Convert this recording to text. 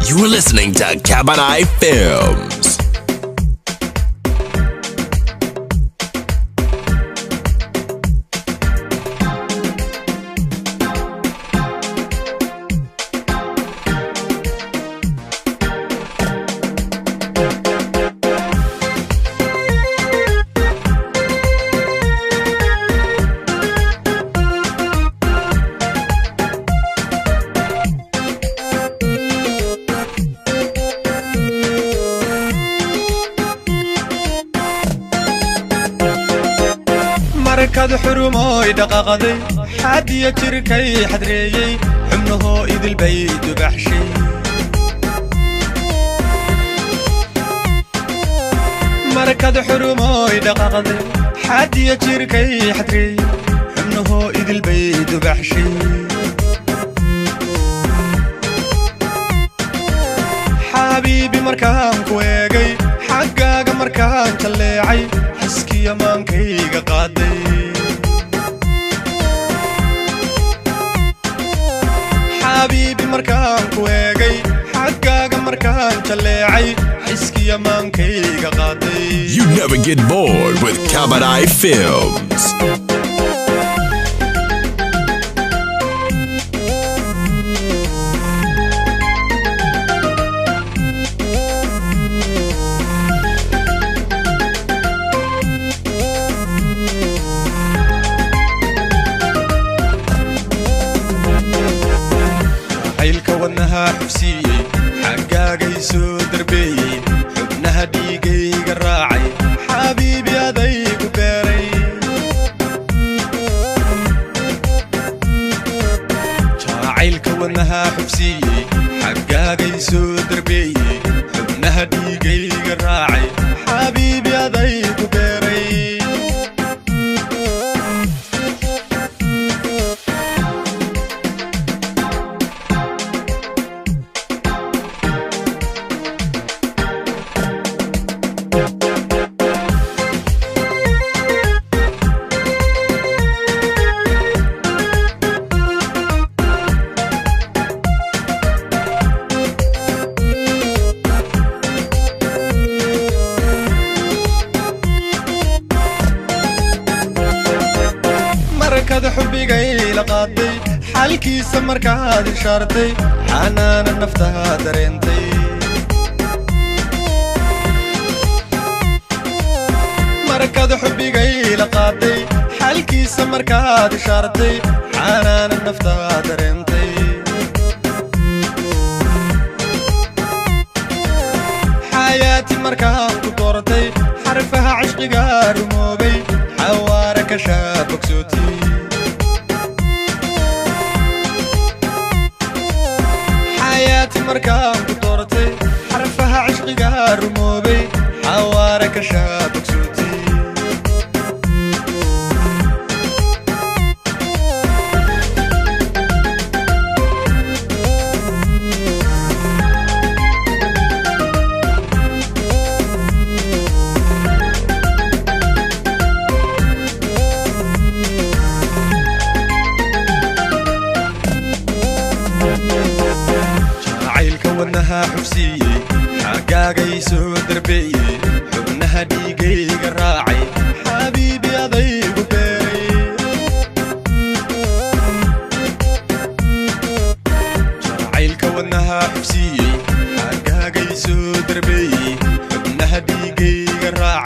You are listening to Cabaret Films. Markaad xurumooy dhaqaaqday, xadiya jirkay xadreeyey, xubnahoo idilbay dubaxshay. Markaad xurumooy dhaqaaqday, xadiya jirkay xadreeyey, xubnahoo idilbay dubaxshay. Xabiibi, markaan ku eegay xaggaaga, markaan jalleecay, xiskiya maankayga qaaday. Xabiibi, markaan ku eegay xaggaaga, markaan jalleecay, xiskiya maankayga qaaday. You never get bored with Cabaret Films. Jacaylka wadnaha xufsiiyey, xaggaagay soo darbeeyey, xubnaha dhiigayga raacay, xabiibi adaygu beeray. Jacaylka wadnaha xufsiiyey, xaggaagay soo darbeeyey, xubnaha dhiigayga raacay, xabiibi adaygu beeray. Markaad xubbigay la qaaday, xalkiisa markaad ishaartay, xanaana naftaa dareentay. Markaad xubbigay la qaaday, xalkiisa markaad ishaartay, xanaana naftaa dareentay. Xayaati, markaan ku doortay, xarfaha cishqiga rumoobay, xawaara ka shaabogsooti. Xayaati, markaan ku doortay, xarfaha cishqiga rumoobay, xawaara ka shaabogsooti. Jacaylka wadnaha xufsiiyey, xaggaagay soo darbeeyey, xubnaha dhiigayga raacay, xabiibi adaygu beeray. Jacaylka wadnaha xufsiiyey, xaggaagay soo darbeeyey, xubnaha dhiigayga raacay.